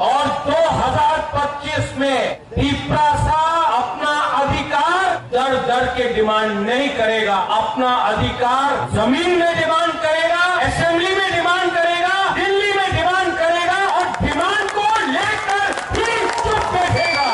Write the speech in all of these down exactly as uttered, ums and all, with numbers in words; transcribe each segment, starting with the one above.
और दो हज़ार पच्चीस में तिपरासा अपना अधिकार दर दर के डिमांड नहीं करेगा। अपना अधिकार जमीन में डिमांड करेगा, असेंबली में डिमांड करेगा, दिल्ली में डिमांड करेगा और डिमांड को लेकर ही चुप बैठेगा।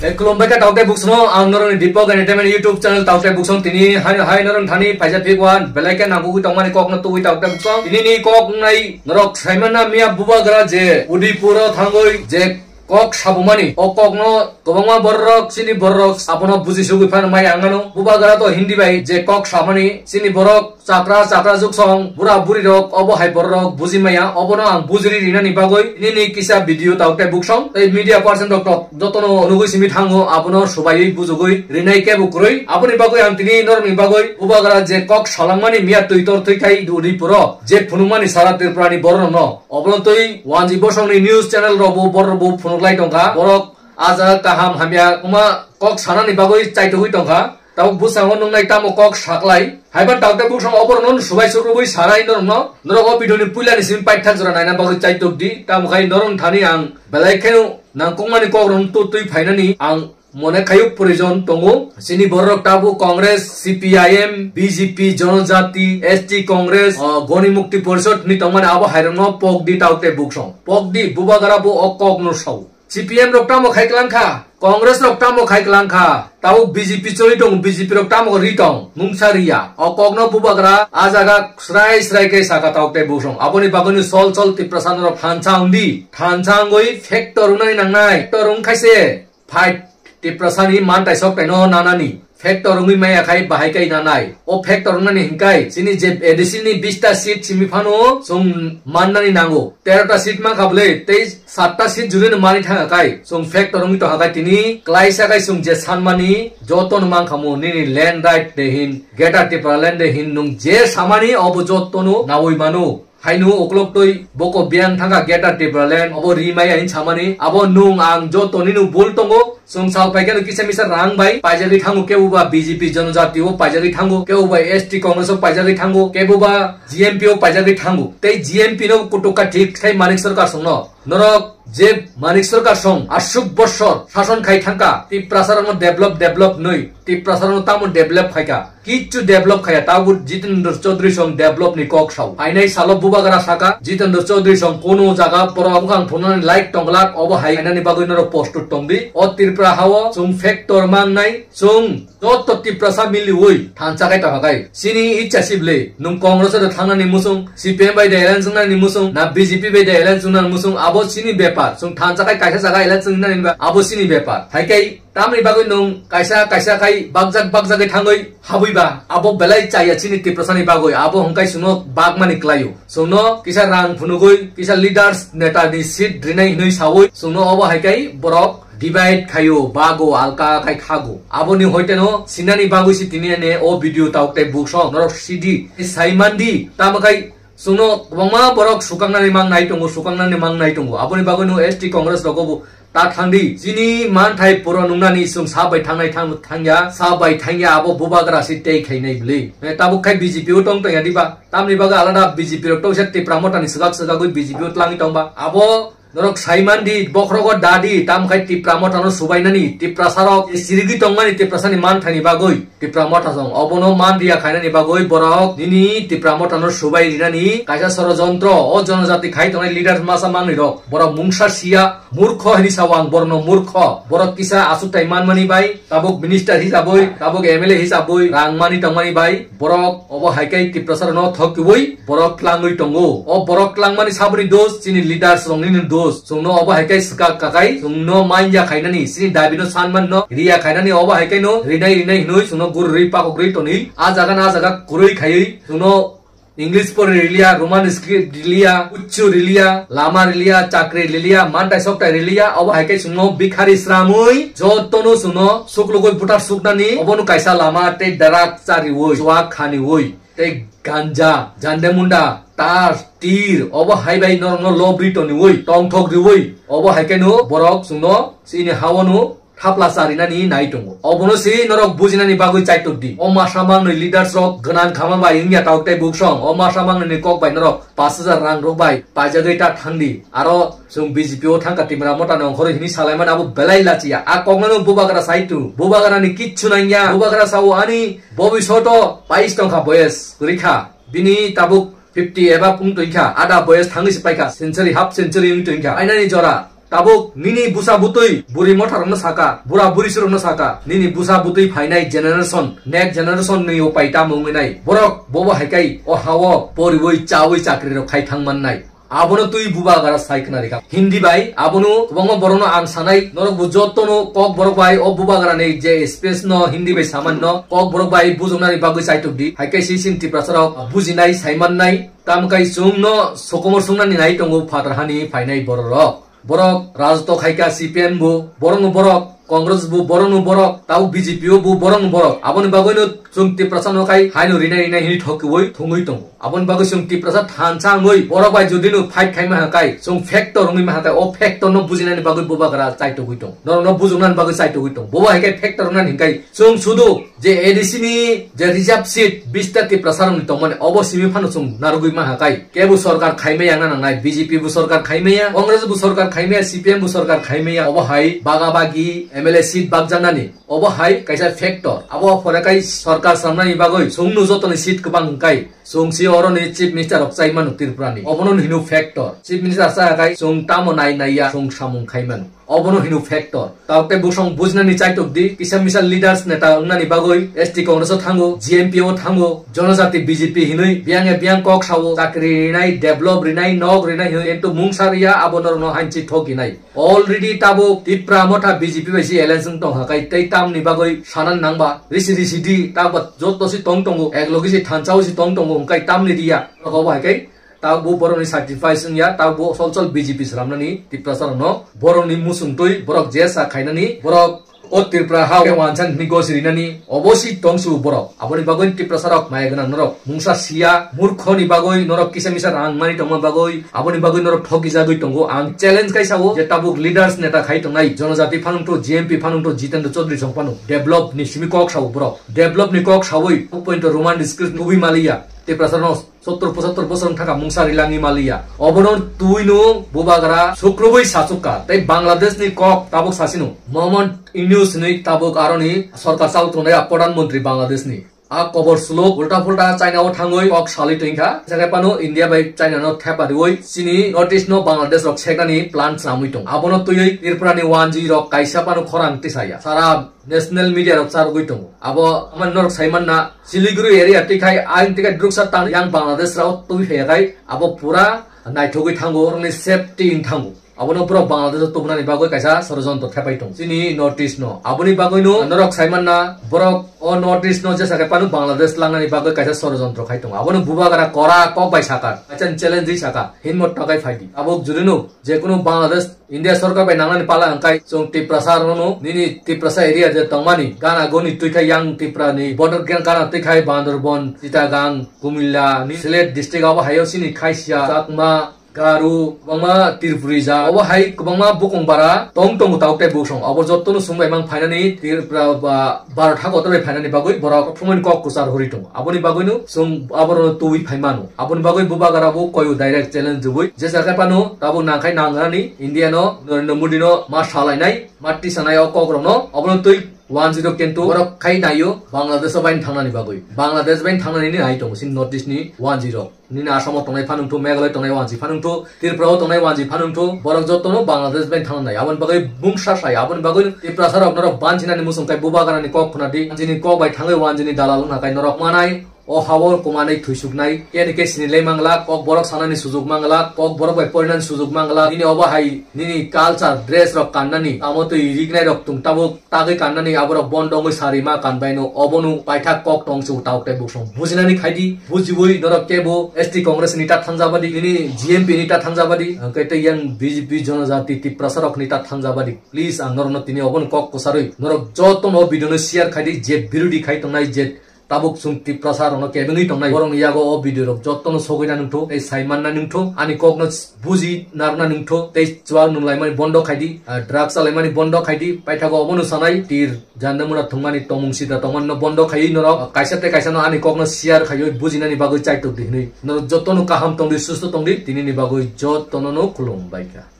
Ei, khulumbai kha taukte buksong, ang norokni Deepak Entertainment YouTube channel taukte buksong tini hai, hai norok thani paisa phikwan, belai khe nangkukwi tongmani kokno tubui taukte buksong. Tini ni kok wngnai norok saimana miya bubagra je Udaipur o thangwi je kok sabumani, o kokno kwbangma bororok, chini bororok abono bujisugwi phano mai ang ano. Bubagra to Hindi bai je kok samani, chini borok chakra chakra juksong, bura buri rok, obo hai bororok buji maya, obono ang bujiri rinani bagwi nini kisa video taukte buksong, tei media person rok tok jotono onugwi simi thango, abono subaiwi bujugwi rinai kebo kwrwi. Aboni bagwi ang tini norokni bagwi bubagra je kok salangmani miya twi tor thwi khai Udaipur o je phunukmani sara Tripura ni bororokno, obono twi wanji bosongni news channel rok bo borok bo phunuklai tongkha, borok a jaga kaham hamya wngma kok sanani bagwi chaitugwi tongkha. Tabuk bwskango nuknai tamo kok saklai. Haiba taukte buksong oborokno subai sukrubui sanai norokno. Norok o video ni puila ni simi paithak jora naina bagwi chaitok di. Tamo khai norok thani ang belai kheno nangkukmani kokrok twi phainani ang mone khayuk proyojon tongo. Chini borok tabuk Congress, C P I M, B J P, Jonojati, S T Congress, o, Goni Mukti Porishod ni tongmani abo hairokno pok di taukte buksong. Pok di bubagra bo o kokno sao. C P M rok tamo khai klang kha, Congress rok tamo khai klang kha, tabuk B J P choli tong, B J P rok tamo ri tong, mungsa riya. O kokno bubagra a jaga srai srai khe saka taukte buksong. Aboni bagwino sol sol Tiprasa norok thansa wngdi, thansa wngwi factor wngnani nangnai, factor wngkhaise fight Tiprasani mantai sok taino nanani. Factor wngwi maya khai bahai kai nanai. O factor wngnani hinkai chini je A D C ni bista seat simi phano chwng mannani nango. Tero ta seat mankha bwle tei satta seat jurino mani thanga kai chwng factor wngwi tongkha kai tini klaisa kai chwng je sanmani jotono mankhamu nini land right de hin, Greater Tipraland de hin nwng je samani obo jotono nawi mano. Haino uklok twi boko biyang thangkha Greater Tipraland, obo ri maya hin samani, abo nwng ang joto nino bul tongo, chwng sal paikheno kisa misa rang bai paijagwi thango, kebo ba B J P Jonojati o paijagwi thango, kebo ba S T Congress o paijagwi thango, kebo ba G M P o paijagwi thango. Tei G M P no kutuk kha thik khai Manik Sarkar songno. Norok je Manik Sarkar song aswk bosor sason khai thangkha, Tiprasa rokno develop, develop nwi, Tiprasa rokno tamo develop khaikha. Kichu develop khaya, tabuk Jitendra Chaudhary song develop ni kok sao. Phainai salo bubagra saka, Jitendra Chaudhary song kono jaga borok bwkhang phunuknani like tongglak, obo hai khainani bagwi norok postut tongdi. O Tripura hao chwng factor mangnai, chwng joto Tiprasa miliwi thansa khai tongkha khai. Chini icha sibli, nwng Congress o thangnani musung, C P M bai de alliance wngnani musung, na B J P bai de alliance wngnani musung, abo chini bepar. Chwng thansa khai kaisa jaga alliance wngnani ba, abo chini bepar. Hai kai Tamni bagwi nwng kaisa kaisa khai bakjak bakjagwi thangwi habwiba, abo belai chaya chini Tiprasani bagwi, abo hwnkhai chwngno bagmani klaio. Chwngno kisa rang phunugwi, kisa leaders, neta ni seat rinai hwnwi saui, chwngno obo hai kai borok divide khaio, bago, alka khai khago. Aboni hoiteno sinani bagwi si tini ane o video tauk tei buksong norok sidi, saimandi, tamo khai Chwngno kwbangma borok swkaknani mang nai tongo, swkaknani mang nai tongo. Aboni bagwino S T Congress rogo bo ta thangdi. Chini manthai puro nungnani chwng sa bai thangnai thang, thangya, sa bai thangya abo bubagra si tei khainai bwlwi. Eh, tabuk khai B J P o tong tongya diba? Tamni bagwi alada B J P rok tongsa Tipra Motha ni swkak swkagwi B J P o tlangwi tongba. Abo norok saimandi, bokhrogo dadi, tamkhai Tipra Motha no subainani, Tiprasa rok sirigwi tongmani Tiprasani manthaini bagwi. Tipra Motha song obono man riya khainani bagwi borok nini Tipra Motha no subai rinani kaisa sorojontro. O jonojati khai tongnai leader masa mangnwi rok borok mungsa siya, murkho hinwi sao ang borokno murkho. Borok kisa aswktai manmani bai tabuk minister hisabwi, tabuk M L A hisabwi rang mani tongmani bai borok obo hai khe Tiprasa rokno thok kiui borok tlangwi tongo. O borok tlangmani saboni dos chini leaders rokni dos. Chwngno obo hai khe swkak kakai chwngno manya khainani, chini dabino sanmano riya khainani, obo hai khe no rinai rinai hinwi chwngno gurui pakok rwi toni. A jaga na jaga kwrwi khaiwi chwngno English pori riliya, Roman script riliya, uchu riliya, lama riliya, chakri riliya, mantai soktai riliya, obo hai khe chwngno bikhari sramwi jotono chwngno suklugwi buthar suknani, obono kaisa lama tei darak chariwi, chuak khaniwi. Tei ganja, jande munda, tar, tir, obo hai bai norokno lob ri toniwi, tongthok riwi, obo hai khe no borok chwngno chini hao no thapla charinani nai tongo. Obono se norok bujinani bagwi chaitok di. O masa mangnwi leaders rok gwnang khama bai wngya tok tei buksong. O masa mangnwini kok bai norok pash hajar rang rok bai paijagwi ta thangdi. Aro chwng B J P o thangkha Tipra Motha ni ongkhorwi hini salaimani abo belai lachiya. A kokno no bubagra saitu. Bubagra ni kichu nangya. Bubagra sao ani bobishoto pais tongkha boyes kwrwikha. Bini tabuk fifty eba pung tongkha. Ada boyes thangwi se paikha. Century, half century wng tongkha. Ainani jora. Tabuk nini busa butwi buri motha rokno saka, bura buri rokno saka, nini busa butwi phainai generation, next generation ni upai tamo wngwi nai. Borok bobo hai kai o hao poriwi chawi chakri rok khai thang mannai. Abono twi bubagra sai khna rikha. Hindi bai abono kwbangma borokno ang sanai, norok bo jotono kok borok bai o bubagra ni je space no Hindi bai saman no kok borok bai bujoknani bagwi chaitok di. Hai kai si sin Tiprasa rok bujinai sai mannai. Tamkai chwng no sokomor sungnani nai tongo phatar hani phainai borok rok. Borok rajotw khaika C P M bo, borok no borok, Congress bo, borok no borok, tabo B J P o bo, borok no borok. Aboni bagwi no chwng Tiprasa no khai haino rinai rinai hini thokiwi thungwi tongo. Aboni bagwi chwng Tiprasa thansa wngwi borok bai jodi no fight khai maha kai, chwng factor wngwi maha kai, o factor no bujinani bagwi bubagra chaitogwi tong. Norok no bujoknani bagwi chaitogwi tong. Bo hai kai factor wngnani hinkai chwng sudu je A D C ni je reserve seat bista Tiprasa rokni tongmani obo simi phano chwng narwgwi maha kai. Kebo sorkar khaimaya wngna nangnai, B J P bo sorkar khaimaya, Congress bo sorkar khaimaya, C P M bo sorkar khaimaya. Obo hai baga bagi M L A seat bakjaknani. Obo hai kaisa factor. Abo pore kai sorkar samnani bagwi chwngno jotoni seat kwbang wngkai. Chwng si oroni chief minister rok chai mano Tripura ni. Obono hino factor. Chief minister sa kai chwng tamo nai nai ya chwng samung khai mano. Obono hino factor. Tabuk tei bosong bujinani chaitok di, kisa misa leaders neta wngnani bagwi S T Congress o thango, G M P o thango, Jonojati B J P hinwi biyang ya biyang kok sao, chakri rinai, develop rinai, nok rinai hinwi ento mungsa riya abo norokno hanchi thokinai. Already tabuk Tipra Motha B J P bai si alliance wng tong hakai tei tamni bagwi sanan nangba risi risi di tabuk joto si tong tongo, eklogi si thansa o si tong tongo hwnkhe tamni riya. Obo hai kai Tabuk bo borokni sacrifice wngya, tabuk bo sol sol B J P swnamnani Tiprasa rokno borokni muchungtwi borok jesa khainani, borok o Tripura ha wansa hwnwi gosi rinani obo si tongsu borok. Aboni bagwi Tiprasa rok maya gwnang norok mungsa siya, murkhoni bagwi norok kisa misa rang mani tongma bagwi, aboni bagwi norok thokijagwi tongo. Ang challenge kai sao je tabuk leaders neta khai tongnai, Jonojati phanungthu, G M P phanungthu, Jitendra Chaudhary song phano develop ni simi kok sao borok. Develop ni kok sawi, o point Roman script tubi maliya. Tiprasa rok sottor pochattor bosor wng thaka mungsa rilangwi maliya. Obono twi no bubagra sukrubwi sachukka. Tei Bangladesh ni kok tabuk sasino. Mohammed Yunus ni tabuk aroni sorkar chal tongnai a Pradhan Mantri Bangladesh ni. A kobor suluk ulta pulta China o thangwi kok salwi tongkha. Jaga pano India bai China no thepa riwi chini North East no Bangladesh rok seknani plan chlamwi tong. Abono twiwi Tripura ni wanji rok kaisa pano khorang tisaya. Sara national media rok charwgwi tongo. Abo amani norok saimanna Siliguri area twikhai ayang twikhai druksa tang yang Bangladesh rao twi phaiyakhai abo pura naithogwi thango, oroni safety wng thango. Abono borok Bangladesh o tubunani bagwi kaisa sorojontro thepai tong. Chini North East no. Aboni bagwi no norok saimanna borok o North East no jesa khe panu Bangladesh langnani bagwi kaisa sorojontro khai tongo. Abono bubagra kora kok bai sakha. Kaisa challenge ri sakha. Hinmot takai phaidi. Abo jurino jekunu Bangladesh India sorkar bai nangnani pala hwnkhe chwng Tiprasa rokno nini Tiprasa area je tongmani gana goni twikhai yang Tripura ni border gana twikhai Bandarban, Chittagong, Kumilla ni Sylhet district abo hayo sini Khasia, Chakma, Garo, kwbangma Tripuri ja, obo hai kwbangma bukung bara tong tongo tabuk tei bosong. Abo jotono chwng bai mang phainani Tripura ba Bharat hakotor bai phainani bagwi borok thumani kok kwchar hori tongo. Aboni bagwino chwng aborokno tubui phai mano. Aboni bagwi bubagra bo koyo direct challenge rwui jesa khe phano tabuk nangkhai nangrani India no Narendra Modi no ma salainai, ma tisanai o kok rokno. Obono twi one zero kintu borok khai naio Bangladesh o baini thangnani bagwi. Bangladesh baini thangnani ni hai tongo chini North East ni one zero. Nini Assam o tongnai phanungthu, Meghalaya tongnai wansi phanungthu, Tripura o tongnai wansi phanungthu, borok jotono Bangladesh bai thangnai. Aboni bagwi bungsa sai, aboni bagwi Tiprasa rok norok bansinani muchung kai bubagrani kok khuna di, banjini kok bai thangwi wanjini dalal wngna kai norok manai, o hao kumanai thwisuknai, keni ke sini le mangla, kok borok sanani sujuk mangla, kok borok bai porinani sujuk mangla, nini obo hai nini culture, dress rok kannani, tamo twi riknai rok tung tabuk, tagwi kannani aborok bondo wngwi sarima kanbaino obono paithak kok tong se tabuk tei bosong. Bujinani khaidi, bujiwi norok kebo S T Congress ni ta thangjabadi, nini G M P ni ta thangjabadi, hwnkhe tei yang B J P Jonojati Tiprasa rok ni ta thangjabadi. Please ang norokno tini obono kok kwcharwi norok jotono o video no share khaidi, je birodi khai tongnai, je tabuk chwng Tiprasa rokno kebengwi tongnai, borokni yago o video rok jotono sogwina nungthok tei saimanna nungthok, ani kokno buji narwkna nungthok tei chuak nunglaimani bondo khaidi, ah, drugs chalaimani bondo khaidi, paithago obono sanai tir jandamura thwngmani tongmung sida tongmani no bondo khaiwi norok kaisa tei kaisa no ani kokno share khaiwi bujinani bagwi chaitok di hinwi norok jotono kaham tongdi, susto tongdi, tinini bagwi jotono no khulumbaikha.